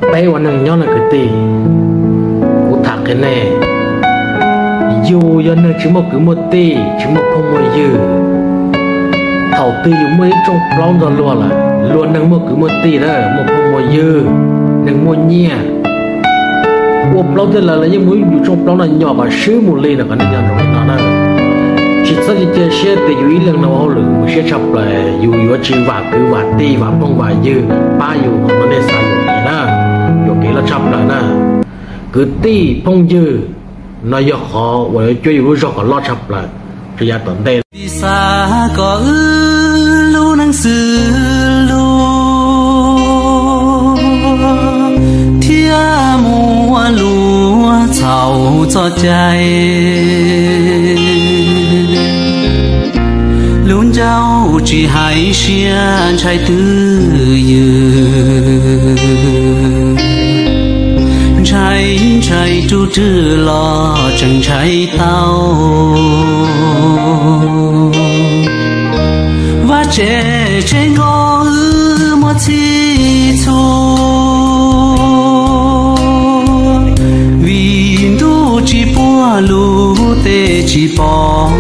Peb ua neeg nyob no kwv tij, kuv tham qhia nej, yus yog neeg tsis muaj kwv muaj tij, tsis muaj phooj muaj ywg, thaum twg yus muaj ib rooj plaub nrog luag lawm, luag neeg muaj kwv muaj tij lawm, muaj phooj muaj ywg, neeg muaj nyiaj, ua plaub tej lawm los yeej muaj ib yus rooj plaub no nyom kom swb mus li no kom nej nco ntsoov li no na. Tsis txhob cia siab tias yus ib leeg no ua hauj lwm mus siab tshaj plaws yus yuav tsis vam kwv vam tij vam phooj vam ywg pab yus no nej xav yuam kev na, yuam kev loj tshaj plaws na. Kwv tij phooj ywg no yog qhov uas yuav cuab yus lub zog kom loj tshaj plaws rau yav tom ntej. Xav kom wb lub neej xws lug thiab muaj lub txhaum txoj cai. Lub ncauj tsis hais siab ntshai twj ywm, ntshai ntshai rub rwg los tseem ntshai tau. Vaj tsev tsev nkaus wb muaj txhij txhua, vim ntuj tsis puag lub teb tsis pom.